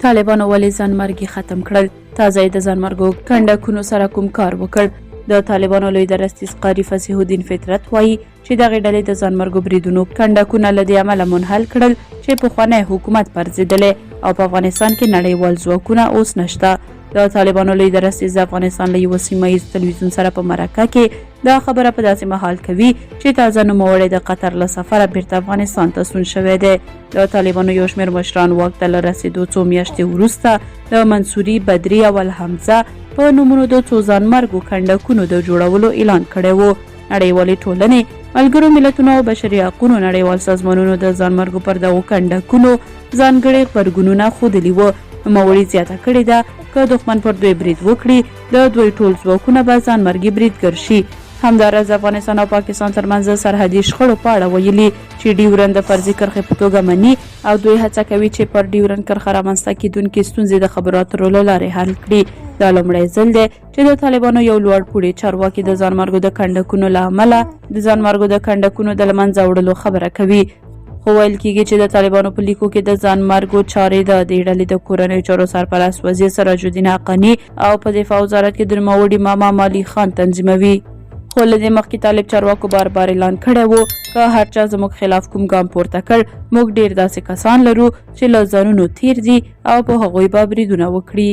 طالبانو ولې ځانمرګي ختم کړل؟ تازه یې د ځانمرګو کنډکونو سره کوم کار وکړ؟ د طالبانو لوی درستیز قاري فصیح الدین فطرت وایي چې دغې ډلې د ځانمرګو بریدونو کنډکونه له دې امله منحل کړل چې پخوانی حکومت پرځېدلی او په افغانستان کې نړیوال ځواکونه اوس نشته. د طالبانو لوی درستیز د افغانستان له یوه سیمه ییز تلویزیون سره په مرکه کې دا خبره په داسې مهال کوي چې تازه نوموړی د قطر له سفره بیرته افغانستان ته ستون شوی دی. د طالبانو یو شمېر مشران واک ته له رسېدو څو میاشتې وروسته د منصوري، بدري او الحمزه په نومونو د څو ځانمرګو کنډکونو د جوړولو اعلان کړی و. نړیوالې ټولنې، ملګرو ملتونو او بشري حقونو نړیوال سازمانونو د ځانمرګو پر دغو کنډکونو ځانګړي غبرګونونه ښودلي وو. نوموړي زیاته کړې ده، که دښمن پر دوی برید وکړي، د دوی ټول ځواکونه به ځانمرګي بریدګر شي. همداراز د افغانستان او پاکستان ترمنځ د سرحدي شخړو په اړه ویلي چې ډیورند د فرضي کرښې په توګه مني او دوی هڅه کوي چې پر ډیورند کرښه رامنځته کېدونکې ستونزې د خبرو اترو له لارې حل کړي. دا لومړی ځل دی چې د طالبانو یو لوړ پوړي چارواکي د ځانمرګو د کنډکونو له امله د ځانمرګو د کنډکونو د لمنځه وړلو خبره کوي. خو ویل کیږي چې د طالبانو په لیکو کې د ځانمرګو چارې د دې ډلې د کورنیو چارو سرپرست وزیر سراج الدین حقاني او په دفاع وزارت کې د نوموړي ماما مالي خان تنظیموي. خو له دې مخکې طالب چارواکو بار بار اعلان کړی وو که هر چا زموږ خلاف کوم ګام پورته کړ، موږ ډیر داسې کسان لرو چې له ځانونو تیر دي او په هغوی به بریدونه وکړي.